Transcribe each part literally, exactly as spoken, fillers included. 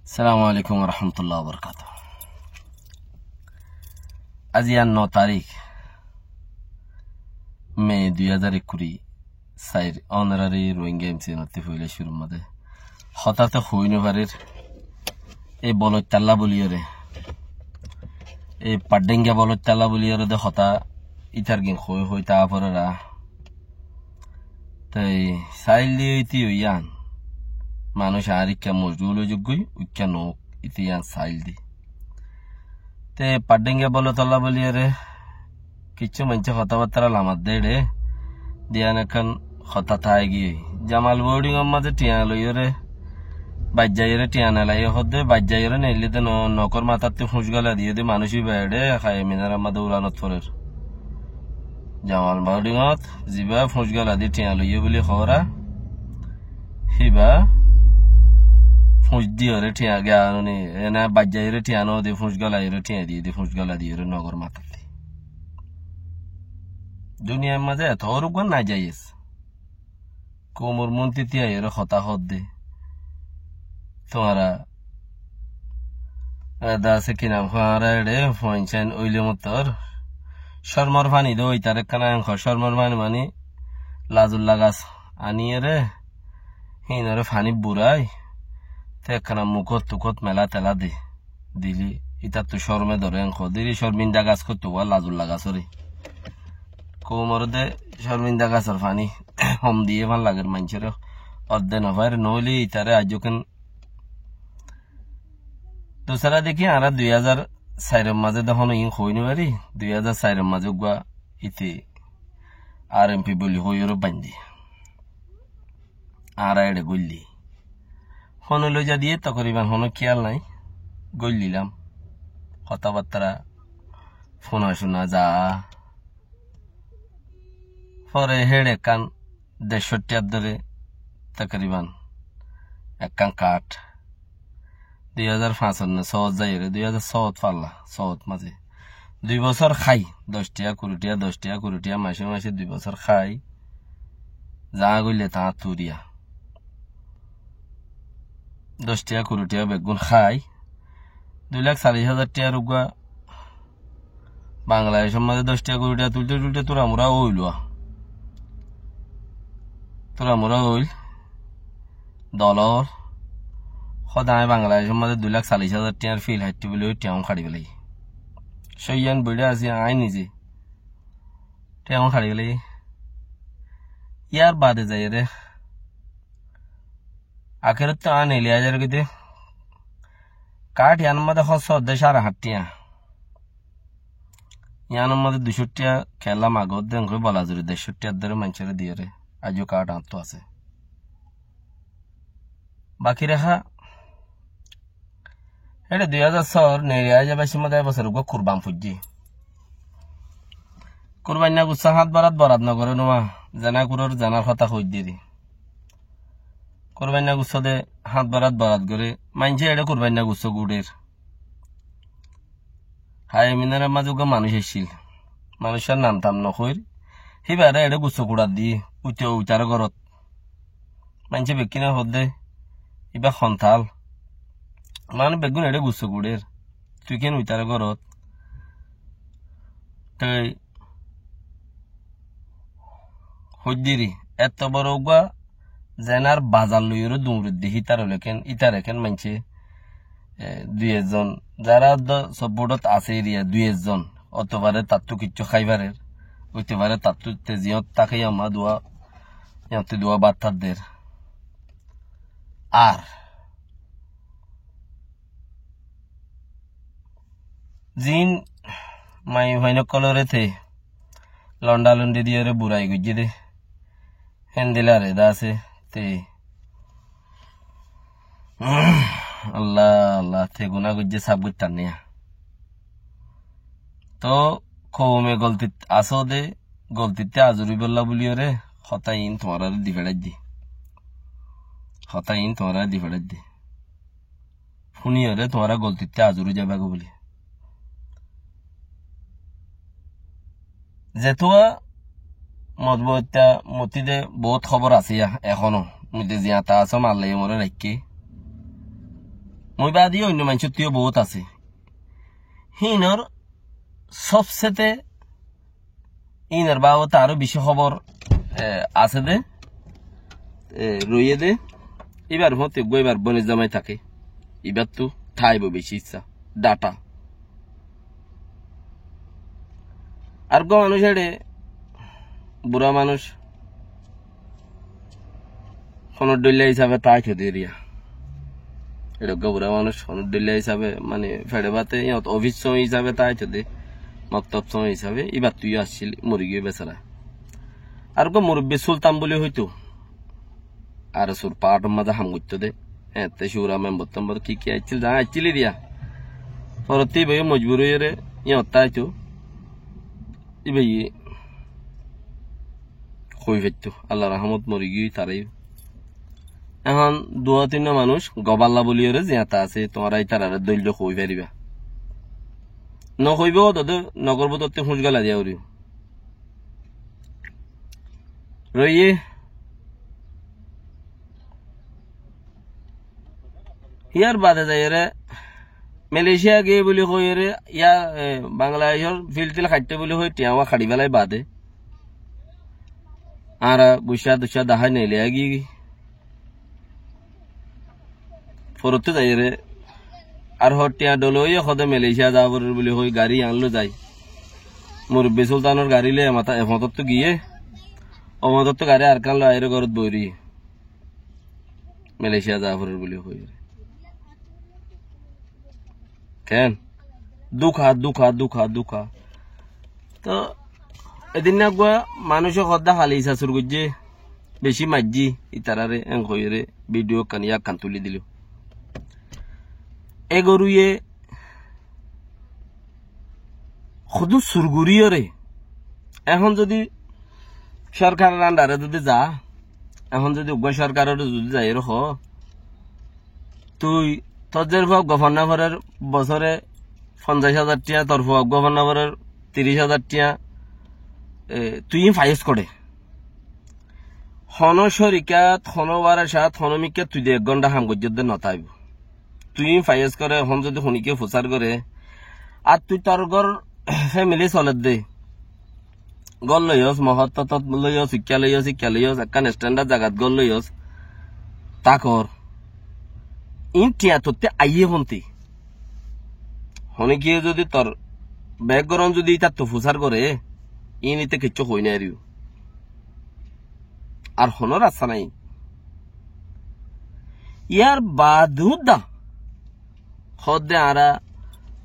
Assalamu alaikum warahmatullahi wabarakatuh. Aijja no tarík, Me dui házar ekkuri sair, ónorari Rohingya M C N ottú foila cúrur mazé hotá to hoói no farir. E Boloittalla buliyóre, e Paddénga Boloittalla buliyóre de hotá ítar gín hoói hoói taa forer. Te saáil de íte óiyan, manúic añár ikká mozgul ói zagói, uikká noók, íte yián saáil de. Te Paddénga Boloittalla buliyóre kiccú maincé hotábattára lamat de éçe, de yián ekkán hotá táigiyoi. Jamal Bodingor mazé thiañ loiyóre, baijjaiyóre thiañ nelaiyé hoódde, baijjaiyóre neillé de no-, nokór matáttu fúñc gola diyé de manúic íba éçe, Haye Minarar mazé uranot forer. Jamal Bodingot zibá fúñc gola di thiañ loiyé buli hoóra, híba fúñc diyóre thiañ ge anoni, ena baijjaiyóre thiañ no de fúñc gola iyóre thiañ diyé de fúñc gola diyóre nokór matáttu. Duniyair mazé eto uggwá najayes. Koumor muúntu tíaiyóre hotá hoódde. Tuáñra, e, de asé ki nam hoó, añára éçe fuain sáin óile mottor córmor faní de óitar ekkán añkor córmor faní mani lazulla gas aníyore híinoré faní burái te ekkán mukót tukót melá telá de. Dili ítattu córme dóre enkó dili córminda gas koitto uá lazulla gasóre. Koumoré de córminda gasór faní hom diyé fán lager maincóre, odde no fair, noóile ítare aijjó ken. Dusára dekí añára dui házar sairor mazé de honó iín hoói no fari, dui házar sairor mazé uggwá íte R M P buli hoóiyoré baindí. Añára éçe góilli. Honó loiza diyé tokoriban honó kiyál nái. Góillilam. Hotábattára fúna cúna za. Fore héçe ekkán deccó thiyar dóre tokoriban ekkán kath. Dui házar fañsot né sóot zaiyóre, dui házar sóot falla, sóot mazé. Dui bosór hái, doc thiya, kuri thiya, doc thiya, kuri thiya, mace mace dui bosór hái. Zaá goille taá turiya. Doc thiya, kuri thiya beggún hái. Dui lak salic házar thiyar uggwá Bangladecór mazé doc thiya, kuri thiya tulte tulte turamura óil uá. Turamura óil. Dolor. Hóde aññí Bangladecór mazé dui lak salic házar thiyar fil haittí buli ói thiyaún haçi félaiyi. Cóiyan buiçá así aññí nize. Thiyaún haçi félaiyi. Yar bade zaiyóre. Akérottú añár neeli aizar goi de. Kath yiánor mazé hóros ódde cáre háñt thiya. Yiánor mazé duicó thiya kella magódde enkói bola zuri deccó thiyar dóre maincóre diyóre. Aijjó kath añáttu asé. Baki raká, éçe dui házar sóor neeli aizar báiccór mazé e bosór uggwá kurban foijjé. Kurbainna gussá háñt barat borat nogoré nuwa, zena kurór zenar hotá hoóidde ri. Kurbainna gussá de háñt barat borat goré, maincé éçe kurbainna gussá guçér. Haye Minarar mazé uggwá manúic aiccíl. Manúiccúar nam tam nohoóir. Híbaré éçe gussá kuçar diyé, uite uitaré górot. Maincé bekkúne hoódde, ibá hontal. Manúic beggún éçe gussá kuçér. Tui kén uitaré górot? Toi hoiddíri, etto boro uggwá zenar bazar loiyóre duñridde hítar óile kén, ítar ekén maincé, e, dui ekzon, zará eddo support ot asé eriya dui ekzon, óito fare tattú kiccú hái farer, óito fare tattú te ziyót táke yamma duwa, yótte duwa bát tát der. Ar Ziín maiyafuain ókkolóre te londa londi diyóre burai goijjé dé, héndilla reda asé te. Allah, Allah, te guná goijjé, sáf goittár niya. Toóu koume goltit asó dé, goltittú azur óibolla buliyóre hotá iín tuáñráre di feçáidde. Hotá iín tuáñráre di feçáidde. Fúniyóre tuáñra goltittú azur ói zaibá goi buli. Zetuá motbóitta motí de boóut hóbor asé yá, ehóno. Mui de ziyata asó, Allaye moré raikké. Mui baade yó oinno maincóttu yó bout asé. Híinor sobsete, híinor babote aró beci hóbor, e, asé dé, e, roiyé dé. Íbar fúañti eggúa íbar bóinor zamai táke. Íbattu táibo beci issá. Data. Ar eggúa manúic eçé, bura manúic, honór dhoilla hísabe táito dé eriya. Eçé eggúa bura manúic, honór dhoilla hísabe, mane, feçe báte, iyót ofis sóñi hísabe táito dé, moktob sóñi hísabe, íbattu yó accíl, mori giyói besara. Ar eggúa murubbi sultan buli hoito. Ar sur paátor mazé ham goittó dé. Eéñtte cura member tember ki ki aiccíl, zaa aiccíl eriya. Forottí íba yó mojbur óiyore, iyót táito. Íba yó hoi faittó. Allar rahmot mori giyói tará yó. Ehón duwá tinnúa manúic goballa buliyore ziañta asé, tuáñra ítarare dóilla hoi faribá. No hoibó dé, nogor bútottí húñc gala diya foribo. Roiyé. Yar baade zaiyóre Malaysia giyé buli hoiyóre, yá, e, Bangladecór fil til haitté buli hoi, thiañ uá haçi félai baade. Añára guccá duccá dahái neile agi. Forottí zaiyóre, ar hoó thiañ dhol óiye hoó dé Malaysia za forer buli hoi garí yián loi zai. Murubbi sultanor garí loi e matá, e foñtottú giyé, o foñtottú garí Arkán loi aiyóre górot boói roiyé. Malaysia za forer buli hoiyóre. Keén? Dúka, dúka, dúka, dúka. Toh, edin eggúa manúice hoddá hali isasur goijjé, beci maijjí, ítarare en hoiyóre video ekkán yá ekkán tuli diló. E goruye hodún sur goríyore, ehón zodi sorkaror andare zodi za, ehón zodi eggúa sorkaror zodi zaiyóre hoó, tui tor zerfua eggúa fonná forer bosóre fonzaic házar thiañ, tor fua eggúa fonná forer tiríc házar thiañ, e, tui ín faiyós goçé. Honó córikat, honó warasat, honó mikká tui de ek gónta ham goijjós de no táibo. Tui ín faiyós goré, hon zodi honikká fusár goré, ar tui tor gór femili soler de. Gór loiyós, mohóttot loiyós, ikká loiyós, ikká loiyós, ekkán estendar zagat gór loiyós, tákor. Ín thiañ tottú aiyé honti. Honikká zodi tor bek góron zodi ítattu fusár goré, ín íte kiccú hoi no faribó. Ar honó rasta nái. Yar baade húdda hoódde añára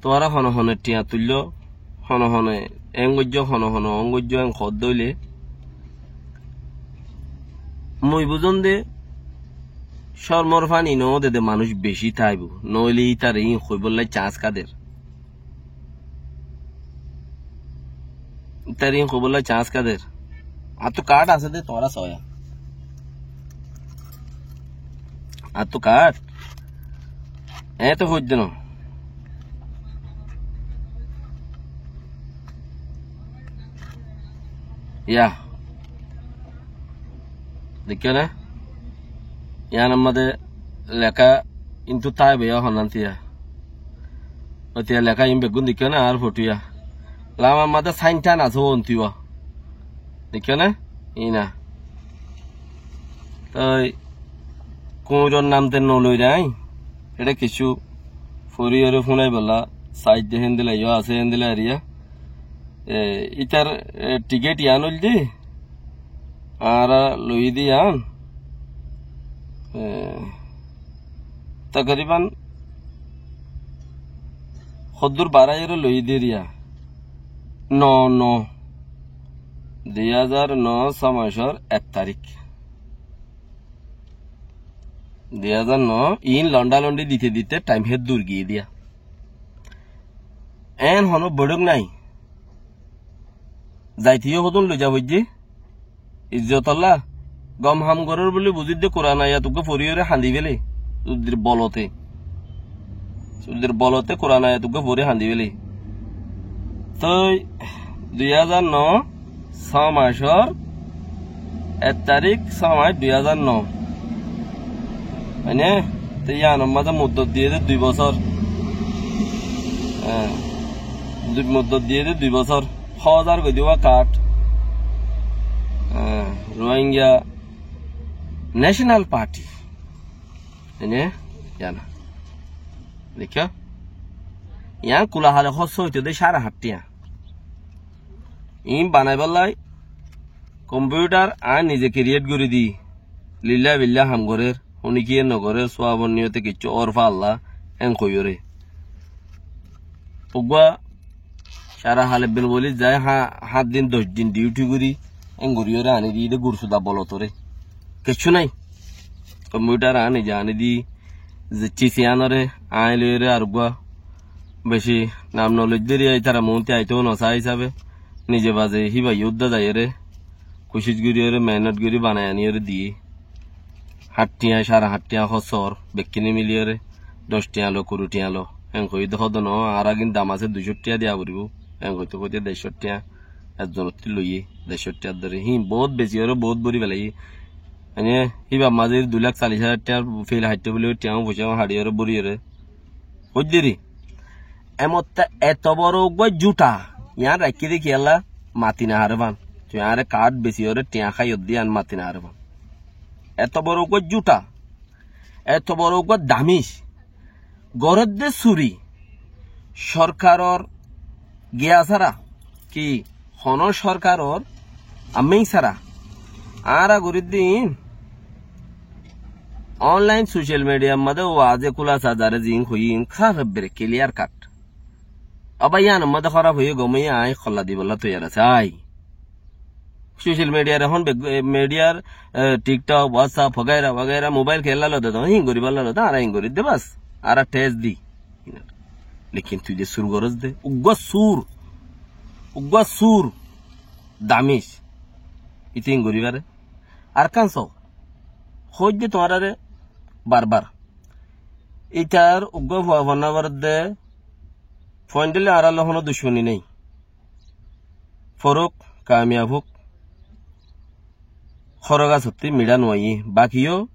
tuáñra hone hone thiañ tuilló, hone hone eén goijjó, hone hone oón goijjó, eén hoódde óile mui buzóm de córmor faní noóde de manúic bicí táibo, noóile ítare íin hoibólla cañs kader. Ítare íin hoibólla cañs kader. Añáttu kaáth asé de, tuáñra soóya. Añáttu kaáth. Eéñto hoóidde no. Yá. Deikkó né? Yíanor mazé leká, kintu táibo yó honnán tiya. Ói tiya leká iín beggún deikkó né, añár fothó yá. Lamar mazé sáin tháin asé óuntiyó. Deikkó né? Iína. Toi kuñiror nam te noloi rai. Eçé kiccú foriyóre fúnaibolla saidde héndilla yó asé, héndilla eriya. E, ítar, e, thikét yián óilde, añára loiyí de yián, e, takriban hoddúr baráiyore loiyí de eriya, no, no, dui házar no só maicór ek tarík. Dui házar no, iín londha londhi dite dite thaim hé dur giyé diya. Eén honó boiçók nái. Zaite yó hodún loiza foijjé. Izzotolla. Gom ham gorér buli buzídde Kuran ayat uggúa foriyóre hañdi féle. Suddir bolote. Suddir bolote Kuran ayat uggúa fori hañdi féle. Toi dui házar no só maicór ek tarík, só maic dui házar no. Mane, Te yíanor mazé muddot diyé dé dui bosór. Há. Dui, muddot diyé dé dui bosór. Házar goi diba kath. Há. Rohingya National Party. Ene? Yían. Dekó? Yían kula hale hóros óito dé cáre hát tiañ. Iín banaibálla kompiuthar aññí nize kiriyet gorí di. Lilla billa ham gorér, hone kiyé nogorér, suabor niyote kiccú ór fálla, en hoiyóre. Uggúa cáre hale bin boli zai há-, hát din doc din diuthi gorí, en goríyóre aní di dé gursuda bolotoré. Kiccú nái. Kompiuthar aññí nize aní di, ze císi yíanoré, aññí loiyóre ar uggúa beci nam noloi dóri aitara muúnti aitóu nosá hísabe, nize baze híba yudda zaiyóre, kucíc goríyore, mehénot gorí banai aníyore diyé. Háñt tiañ, cáre háñt tiañ hósor, bekkúne miliyore, doc tiañ lo, kuri tiañ lo. Héen hoiyé dé hóde noó, añára gín dam asé duicó tiañ diya foribóu. Héen hoité hoité deicó tiañ, ekzonottú loiyé, deicó tiañ dóri. Híin boóut besiyore, boóut bóri felaiyé. Mane, híbar mazé dui lák callic házar tiañ fil haitté buli, tiañ foicá haçiyore, bóriyore. Hoidderi. Emotte eto boro uggúa juta. Yián raikkí de kiyólla mati no fare fán. Tui añáre kath besi óre tiañ háiyot de yián mati no fare fán. Eto boro uggúa juta. Eto boro uggúa damic. Gorédde suri. Sorkaror giya sára. Ki honó sorkaror amíng sára. Añára gorídde iín. Online social media mazé wazé kúlasa zaré ziín hoiyí iín sáf ebbere clear cut. Abá yíanor mazé hóraf hoiyé gom óiye aññí holla dibolla toiyar así. Ai. Social mediar ehón beg-, eh, mediar, eh, TikTok, WhatsApp, wagaira, wagaira, mobile kiyólla lode to, híin goríbolla lode, añára híin gorídde bas. Añára test di. Lekin tui de sur gorós de. Uggúa sur. Uggúa sur. Damic. Íte híin gorí fare. Ar kán só. Hoóidde tuáñráre bar bar. Ítar uggúa fua fonná foredde, fuaindólla añárálla honó ducmoni nái. Forók, kamiyab ók. Hóró gasottí miçá nuaiyé. Baki yó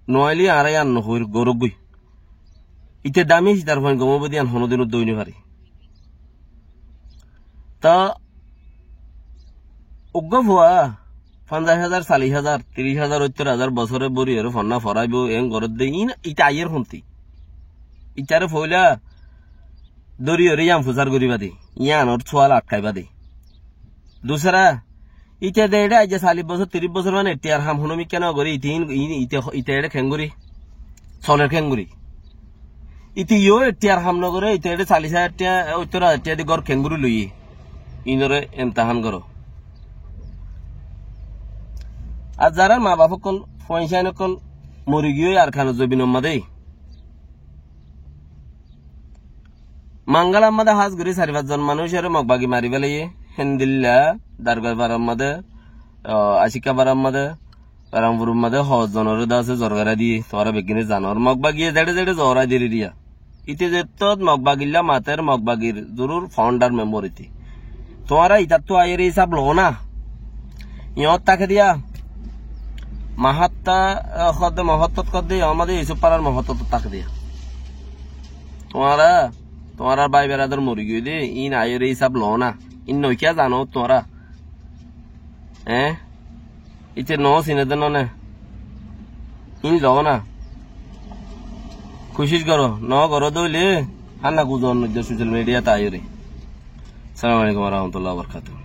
nuailé añára yían nohoóir, goróggoi. Íte damic ítar fuain gom óibo de yían honódin uddúa ói nofare. Tá uggúa fua fonzaic házar, callic házar, tiric házar, óittor házar bosóre bóri óre fonná foráibo, eén gorédde, iín íte aiyér hontí. Ítaré foóila dóri óre yían fusár goríba de, yíanor sual atkaibá de. Dusára, íte de eçé aijja callic bosór, tiric bosór mane ettiyar ham honómikká nógoré, íte iín, iín, íte, íte eçé keéngorí soler, keéngorí. Íte yó ettiyar ham nógoré, íte eçé callic házar tiañ, óittor házar tiañ di gór keéngorí loiyé. Iínoré emtahán goró. Ar zarár mabaf ókkol, fuain cáin ókkol mori giyói Arkanor zobinor mazé. Mangalar mazé hás gorí sair fañs zon manúicoré Mokbagi mari félaiyé. Héndilla Dargoi farar mazé, o, Acikka farar mazé, Rampuror mazé hoózzonoré de asé zorgarai diyé. Tuáñra beggúne zanor. Mokbagiye zeçé zeçé zorai diri diya. Íte zettót Mokbagilla mater, Mokbagir zurur founder member íte. Tuáñra ítattú aiyóre hísab loó na. Iñót táke diya. Mahátta, eh, hoódde mohóttot hoódde, iñór mazé Yusuf Farar mohóttot táke diya. Tuáñra, tuáñrar bái beradar mori giyói de, iín aiyóre hísab loó na. Iín noikká zano tuáñra. Eé? Íte noó siné de none. Iín loó na. Kucíc goró, noó goró de óile, hána guzon noidde social mediat aiyóre. Assalamu alaikum warahmatullahi wabarakatuhu.